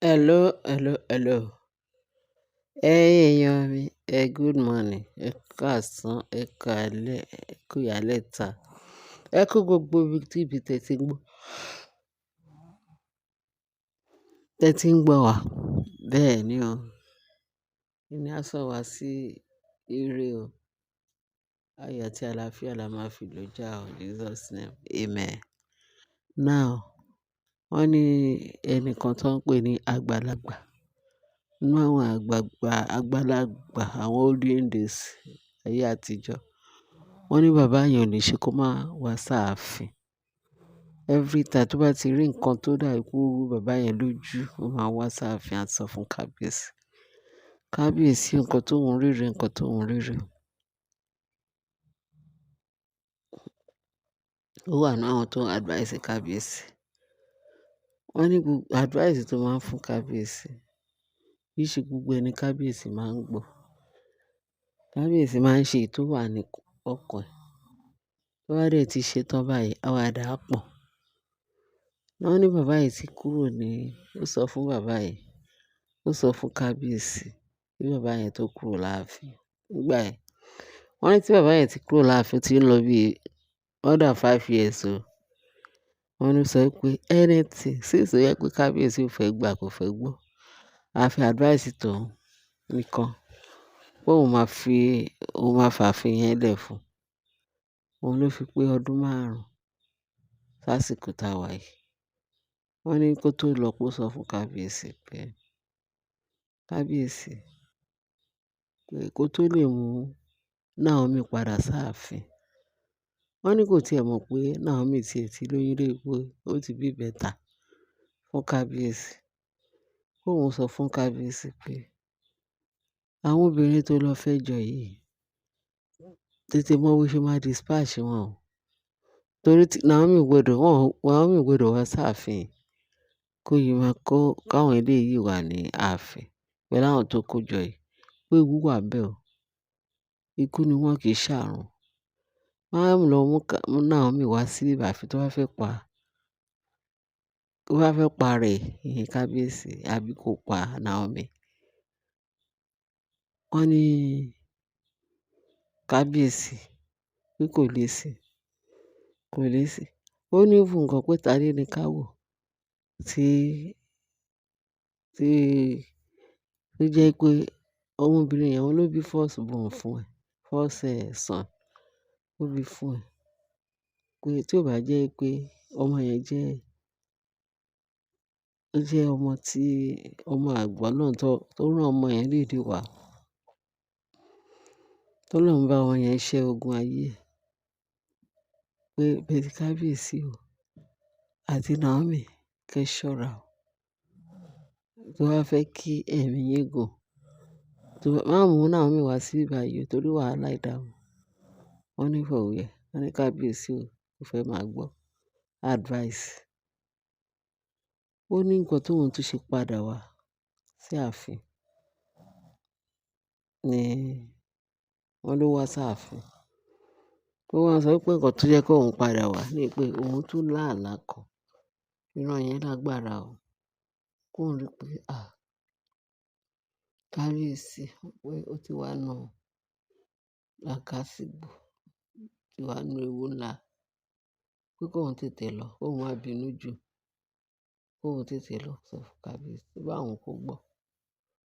Hello, hello, hello. Ẹ̀yin èèyàn mi, ẹ good morning, ẹ káàsán, ẹ káalẹ́, ẹ kú ìyálẹ́ta, ẹ kú gbogbo ibi tí ibi tẹ ti ń gbọ́, tẹ ti ń gbọ́ wá. Bẹ́ẹ̀ ni o. Ìní á sọ wá sí ire o. Ayọ̀ àti àlàáfíà la máa fi lò já o. Jesus name. Amen. Now, wọ́n ní ẹnìkan tó ń pè ní àgbàlagbà. Nínú àwọn àgbààgbà, àgbàlagbà, àwọn olden days, ayé àtijọ́. Wọ́n ní bàbá yẹn ò lè ṣe kó máa wá sáàfin. Every time tó bá ti rí nǹkan tó dà bí pé ó rú bàbá yẹn lójú, ó máa wá sáàfin á sọ fún kábíyèsí. Kábíyèsí nǹkan tó ń rí rí, nǹkan tó ń rí rí. Ó wà nínú àwọn tó ń advice kábíyèsí. Wọ́n ní gbogbo advice tó máa ń fún kábíyèsí, kì í ṣe gbogbo ẹni kábíyèsí máa ń gbọ́. Kábíyèsí máa ń ṣe èyí tó wà ní ọkàn ẹ̀. Tó bá dẹ̀ ti ṣe tán báyìí, a wá dà á pọ̀. Wọ́n ní bàbá yìí ti kúrò ní, ó sọ fún bàbá yìí, ó sọ fún kábíyèsí kí bàbá yẹn tó kúrò láàfin. Nígbà yẹn, wọ́n ní tí bàbá yẹn ti kúrò láàfin, ó ti ń lọ bí more than 5 years o. Wọ́n ní ó sọ pé anything, since ó jẹ́ pé kábíyèsí ò fẹ́ gbà kò fẹ́ gbọ́. A fi advice tòun nìkan pé òun máa fi, òun máa fààfin yẹn lẹ̀ fún. Òun ló fi pé ọdún márùn-ún sásìkò tá a wà yìí. Wọ́n ní kó tó lọ kó sọ fún kábíyèsí pé, kábíyèsí, pé kó tó lè mú Naomi padà sáàfin. Wọ́n ní kò tí è mọ̀ pé Naomi ti ẹ̀ ti lóyún dé pé ó ti bí ìbẹta fún kábíyèsí. Kó òun sọ fún kábíyèsí pé àwọn obìnrin tó lọ fẹ́ jọ yìí, tètè mọ bó ṣe máa dispatch wọn o. Torí tí Naomi gbọdọ̀, wọ́n, Naomi gbọdọ̀ wá sáàfin kó yìí máa kó, káwọn eléyìí wà ní ààfin pẹ̀lú àwọn tó kó jọ yìí. Pé ewu wà ńbẹ̀ o. Ikú ni wọ́n kì í ṣàrùn. Má lọ mú Naomi wá sí ààfin tó bá fẹ́ pa, tó bá fẹ́ pa rẹ̀, ìyẹn kábíyèsí àbí kó pa Naomi. Wọ́n ní kábíyèsí pé kò lè sí, kò lè sí. Ó ní fún nǹkan pé tani ní ká wò tí, tí, tó jẹ́ pé ọmọbìnrin yẹn òun ló bí first born fún ẹ, first son ó bí fún ẹ. Pé tí ó bá jẹ́ pé ọmọ yẹn jẹ́, ó jẹ́ ọmọ tí, ọmọ àgbà náà tó, tó rán ọmọ yẹn léèdí wá. Tó lòun bá ọmọ yẹn ṣẹ́ ogun ayé ẹ. Pé bẹ́ẹ̀ kábíyèsí o àti Naomi kí ẹ ṣọ́ra o. Tó bá fẹ́ kí ẹ̀mí yín gùn, tó má mú Naomi wá sí ibí o torí wàhálà ìdààmú. Wọ́n ní for where? Wọ́n ní kábíyèsí o, kò fẹ́ máa gbọ́ advice. Ó ní nǹkan tó òun tún ṣe padà wá sí ààfin ní wọ́n ló wá sáàfin. Ó wá sọ pé nǹkan tó jẹ́ kó òun padà wá ní pé òun tún lá àlá kan. Ìran yẹn lágbára o. Kó ń rí pé, à, kábíyèsí pé ó ti wá nu làkásìgbò, ti wá nu ewu ńlá. Pé kó òun tètè lọ, kó òun má bínú jù. Kó òun tètè lọ sọ fún kábíyèsí. Tó bá òun kó gbọ́,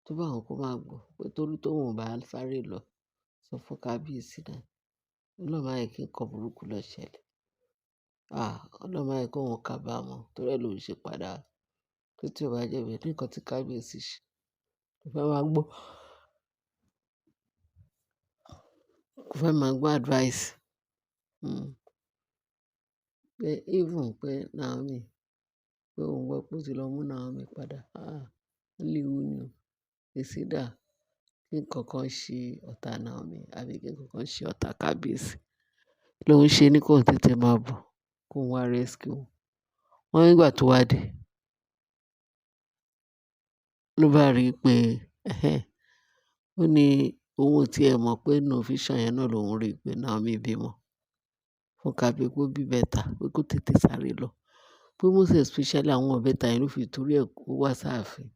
tó bá òun kó má gbọ́. Pé torí tó òun bá sáré lọ sọ fún kábíyèsí náà. Ọlọ́run má jẹ́ kí nǹkan burúkú lọ ṣẹlẹ̀. À, Ọlọ́run má jẹ́ kó òun kábàámọ̀ torí ẹ ló ń ṣe padà. Pé tí ó bá jẹ́ bẹ́ẹ̀ ní nǹkan tí kábíyèsí ṣe, kò fẹ́ máa gbọ́, kò fẹ́ máa gbọ́ advice. Hmm. Pé even pé Naomi, pé òun gbọ́ pé ó ti lọ mú Naomi padà. Ah, ó léwu ni o. It's either kí nǹkan kan ṣe ọ̀tá Naomi àbí kí nǹkan kan ṣe ọ̀tá kábíyèsí. Lóun ṣe ní kó tètè máa bọ̀, kó wá rescue. Wọ́n nígbà tó wá dé, ló bá rí pé, ẹhẹ́n, ó ní òun ò tí è mọ̀ pé nínú vision yẹn náà lòun rí pé Naomi bímọ fún kábíyèsí pé ó bí ìbẹta, pé kó tètè sáré lọ. Pé most especially àwọn ìbẹta yẹn ló fi torí ẹ kó wá sáàfin.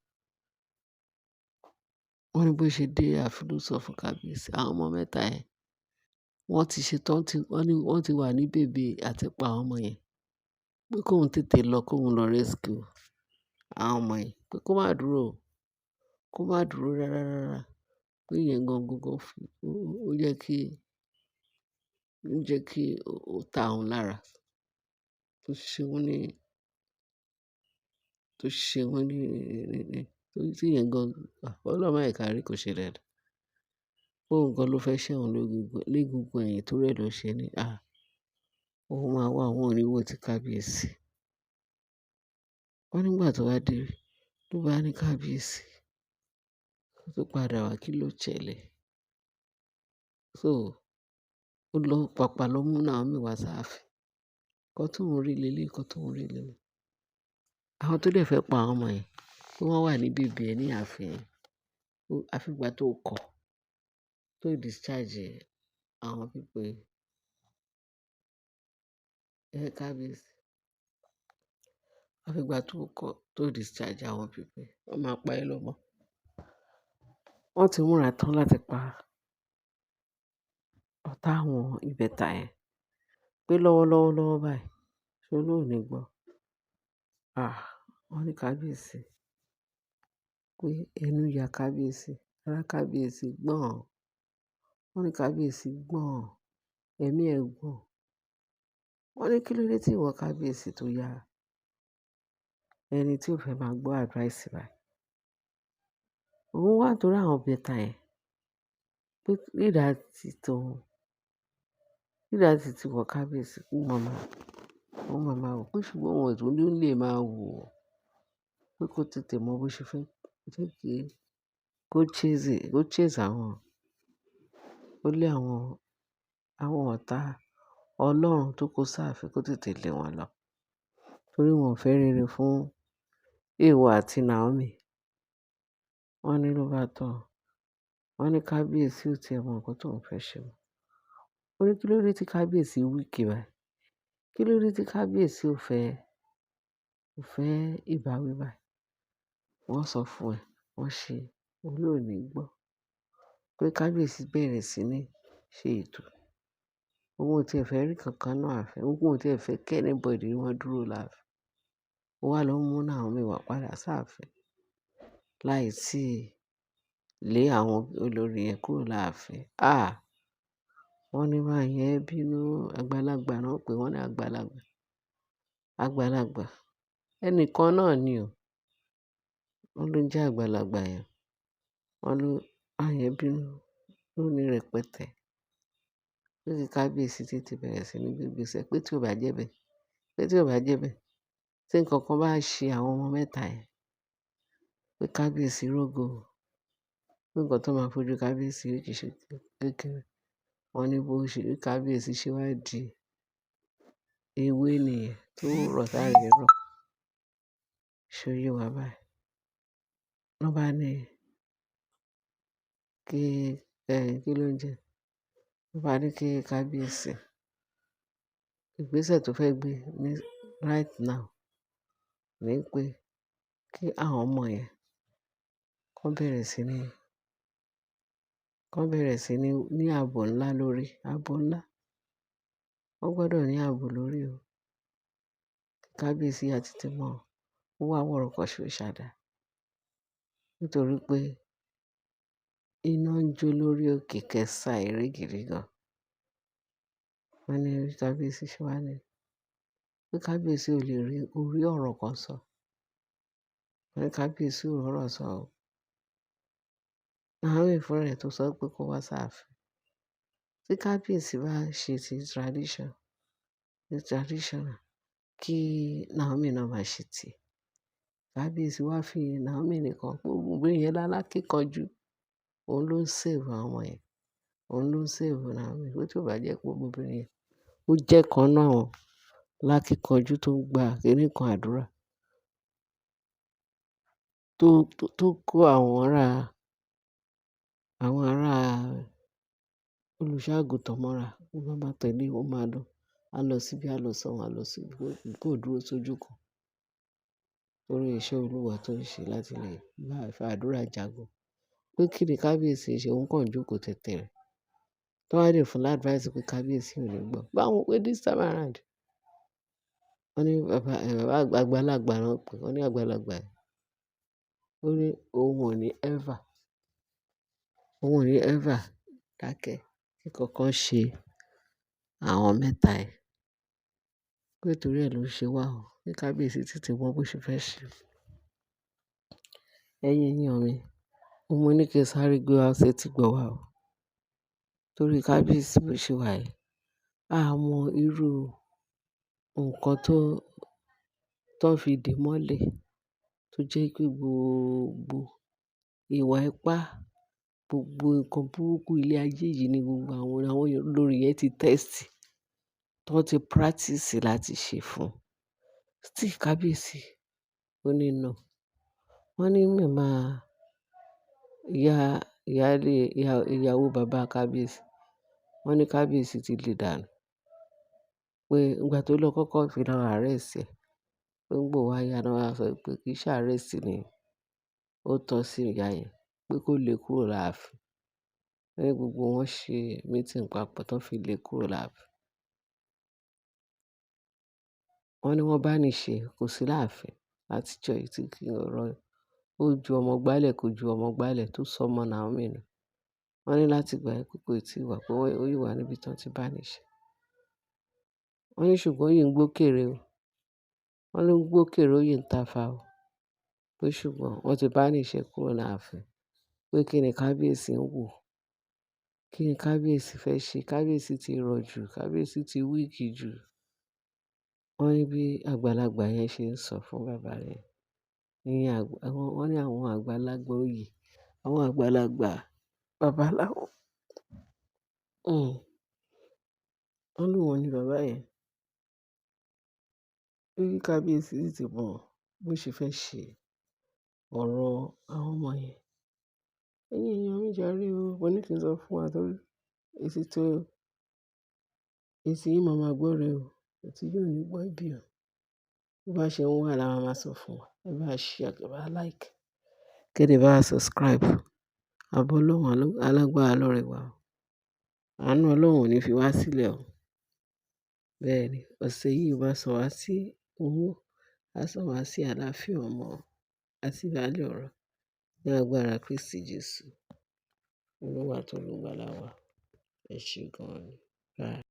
Wọ́n ní bó ṣe dé ààfin ló sọ fún kábíyèsí. Àwọn ọmọ mẹ́ta yẹn, wọ́n ti ṣe tán tí wọ́n ní wọ́n ti wà ní bèbè àti pa àwọn ọmọ yẹn. Pé kóun tètè lọ, kóun lọ rescue àwọn ọmọ yẹn. Pé kó má dúró o, kó má dúró rárá rárá. Pé ìyẹn gangan gan fún, ó jẹ́ kí, ó jẹ́ kí ó ta òun lára. Tó ṣe wọ́n ní, tó ṣe wọ́n ní, ní, tó tí ìyẹn gan, Ọlọ́run má jẹ́ ká rí kò ṣe dáadáa. Pé òun gan ló fẹ́ ṣẹ́ òun légungun, légungun ẹ̀yìn torí ẹ̀ ló ṣe ní, à, òun máa wá, òun ò ní wò tí kábíyèsí. Wọ́n nígbà tó wá dé, ló bá ní kábíyèsí, kó tó padà wá kí ló ṣẹlẹ̀. So, ó lọ pàpà lọ mú Naomi wá sáàfin. Ǹkan tó ń rí lélé, ǹkan tó ń rí lélé. Àwọn tó dẹ̀ fẹ́ pa àwọn ọmọ yẹn, pé wọ́n wà ní bèbè ẹ ní ààfin yẹn. Àfi ìgbà tó kọ̀, tó discharge àwọn people yẹn. Ẹ kábíyèsí. Àfi ìgbà tó kọ̀, tó discharge àwọn people yẹn, wọ́n máa pa ẹ́ lọ́mọ. Wọ́n ti múra tán láti pa ọ̀tá àwọn ìbẹta yẹn. Pé lọ́wọ́lọ́wọ́ lọ́wọ́ báyìí, ṣé ló ò ní gbọ́? Ah, wọ́n ní kábíyèsí. Pé ẹnu ya kábíyèsí, ara kábíyèsí gbọ̀n. Wọ́n ní kábíyèsí gbọ̀n, ẹ̀mí ẹ̀ gbọ̀n. Wọ́n ní kí ló dé tí ìwọ kábíyèsí tó yá ẹni tí ò fẹ́ máa gbọ́ advice báyìí. Òun wà torí àwọn ìbẹta yẹn. Pé nígbà tí tòun, nígbà tí tí ìwọ kábíyèsí, ó máa ma, ó máa ma wò pé ṣùgbọ́n òun ò tún lè máa wò ó. Pé kó tètè mọ bó ṣe fẹ́, jẹ́ kí kó chase, kó chase àwọn, ó lé àwọn, àwọn ọ̀tá Ọlọ́run tó kó sáàfin kó tètè lé wọn lọ. Torí wọn ò fẹ́ rere fún ìwọ àti Naomi. Wọ́n ní ló bá tán. Wọ́n ní kábíyèsí ò tí ẹ mọ nǹkan tó ń fẹ́ ṣe mọ́. Ó ní kí ló dé tí kábíyèsí weak báyìí? Kí ló dé tí kábíyèsí ò fẹ́, ò fẹ́ ìbáwí báyìí? Wọ́n sọ fún ẹ, wọ́n ṣe, ó ló ò ní gbọ́. Pé kábíyèsí bẹ̀rẹ̀ sí ní ṣe ètò. Òun ò tí ẹ fẹ́ rí kankan nínú ààfin. Òun ò tí ẹ fẹ́ kí anybody wọ́n dúró láàfin. Ó wá lọ mú Naomi wá padà sáàfin. Láì tí lé àwọn olórí yẹn kúrò láàfin. Ah! Wọ́n ní máa yẹn bínú àgbàlagbà náà pé wọ́n ní àgbàlagbà. Àgbàlagbà. Ẹni kan náà ni o. Wọ́n ló ń jẹ́ àgbàlagbà yẹn. Wọ́n ló, máa yẹn bínú ló ní rẹpẹtẹ. Pé kí kábíyèsí tètè bẹ̀rẹ̀ sí ní gbé ìgbésẹ̀ pé tí ò bá jẹ́ bẹ́ẹ̀, pé tí ò bá jẹ́ bẹ́ẹ̀, tí nǹkan kan bá ṣe àwọn ọmọ mẹ́ta yẹn, pé kábíyèsí rógo. Pé nǹkan tó máa fojú kábíyèsí rí kì í ṣe kékeré. Wọ́n ní bó ṣe rí kábíyèsí ṣe wá di ewé nìyẹn tó ń rọ̀ sáré rọ̀. Ṣé o yé wa báyìí? Wọ́n bá ní kí, ẹ́, kí ló ń jẹ́? Wọ́n bá ní kí kábíyèsí, ìgbésẹ̀ tó fẹ́ gbé ní right now ní pé kí àwọn ọmọ yẹn kó bẹ̀rẹ̀ sí ní, kó bẹ̀rẹ̀ sí ní, ní ààbò ńlá lórí, ààbò ńlá. Wọ́n gbọdọ̀ ní ààbò lórí o. Kábíyèsí á tètè mọ̀, ó wá wọ̀rọ̀kọ̀ ṣe ṣàdá. Nítorí pé iná ń jó lórí òkè kẹsà eré gidi gan. Wọ́n ní kábíyèsí ṣe wá ní. Pé kábíyèsí ò lè rí orí ọ̀rọ̀ kan sọ. Wọ́n ní kábíyèsí ò rọ̀rọ̀ sọ o. Naomi fúnra rẹ̀ tó sọ pé kó wá sáàfin. Tí kábíyèsí bá ṣe ti tradition, ti traditional, kí Naomi náà máa ṣe ti. Kábíyèsí wá fi Naomi nìkan pé obìnrin yẹn lálákíkanjú. Òun ló ń save àwọn ọmọ yẹn. Òun ló ń save Naomi. Pé tí ò bá jẹ́ pé obìnrin yẹn, ó jẹ́ kan nínú àwọn lákíkanjú tó ń gba kíní kan àdúrà. Tó, tó kó àwọn ará olùṣọ́-àgùntàn mọ́ra. Ó máa ma tẹ̀lé, ó máa lọ. A lọ síbí, a lọ sọ́hun, a lọ síbí, kó dúró sójú kan. Torí iṣẹ́ Olúwa tó ń ṣe láti lè bá àdúrà jagun. Pé kí ni kábíyèsí ṣe, òun kàn jókòó tẹ̀tẹ̀rẹ̀. Tó bá dé fún l'advice pé kábíyèsí ò ní gbọ́. Báwo pé this time around. Wọ́n ní bàbá, bàbá àgbàlagbà náà pé, wọ́n ní àgbàlagbà yẹn. Ó ní òun ò ní ever, òun ò ní ever dákẹ́ kí nǹkan ṣe àwọn mẹ́ta yìí. Pé torí ẹ ló ṣe wá o. Pé kábíyèsí tètè mọ bó ṣe fẹ́ ṣe. Ẹ̀yin èèyàn mi, mo ní kí n sáré gbé wá sétí gbọ́ wa o. Torí kábíyèsí bó ṣe wà yìí. A mọ irú nǹkan tó fi dè mọ́lẹ̀ tó jẹ́ pé gbogbo ìwà ipá, gbogbo nǹkan burúkú ilé ayé yìí ni gbogbo àwọn olórí yẹn ti test, tó ti practice láti ṣe fún. Still kábíyèsí ó ní no. Wọ́n ní màmá ìyá, ìyálé, ìyàwó bàbá kábíyèsí. Wọ́n ní kábíyèsí ti lè dànù. Pé ìgbà tó lọ kọ́kọ́ fi lọ arrest ẹ̀. Pé nígbà ó wá yá náà wá sọ pé kì í ṣe arrest ni ó tọ́ sí ìyá yẹn, pé kó lè kúrò láàfin. Wọ́n ní gbogbo wọn ṣe meeting papọ̀ tó fi lé kúrò láàfin. Wọ́n ní wọ́n bá ní ṣe kò sí láàfin láti ọjọ́ yìí tí kí ọ̀rọ̀ ó ju ọmọ gbálẹ̀ kò ju ọmọ gbálẹ̀ tó sọ ọmọ Naomi nù. Wọ́n ní láti ìgbà yẹn pé kò tí ì wà, pé ó yìí wà níbi tí wọ́n ti bá ní ṣe. Wọ́n ní ṣùgbọ́n ó yìí ń gbókèrè o. Wọ́n ló ń gbókèrè ó yìí ń tafà o. Pé ṣùgbọ́n wọ́n ti bá ní ṣe kúrò láàfin. Pé kí ni kábíyèsí ń wò? Kí ni kábíyèsí fẹ́ ṣe? Kábíyèsí ti rọ̀ jù, kábíyèsí ti weak jù. Wọ́n ní bí àgbàlagbà yẹn ṣe ń sọ fún bàbá rẹ̀. Ní àgbà, wọ́n ní àwọn àgbàlagbà oyè, àwọn àgbàlagbà babaláwo. Wọ́n lù wọ́n ní bàbá yẹn. Bí kábíyèsí sì ti mọ bó ṣe fẹ́ ṣe ọ̀rọ̀ àwọn ọmọ yẹn. Ẹ̀yin èèyàn mi jàre o, mo ní kí n sọ fún wa torí èsì tó, èsì yìí máa ma gbọ́ rè o. Etí yóò ní gbọ́ ibi o. Bí bá ṣe ń wà la máa sọ fún wa. Ẹ bá share, kẹ bá like, kí ẹ bá subscribe. Àbọ̀ Ọlọ́run alágbára lórí wa o. Àánú Ọlọ́run ò ní fi wá sílẹ̀ o. Bẹ́ẹ̀ ni, ọ̀sẹ̀ yìí máa sọ wá sí owó, á sọ wá sí àlàáfíà ọmọ àti ìbálẹ̀ ọ̀rọ̀ ní agbára Kristi Jesu. Olúwa tó olùgbàlà wa. Ẹ ṣé gan ni. Bye.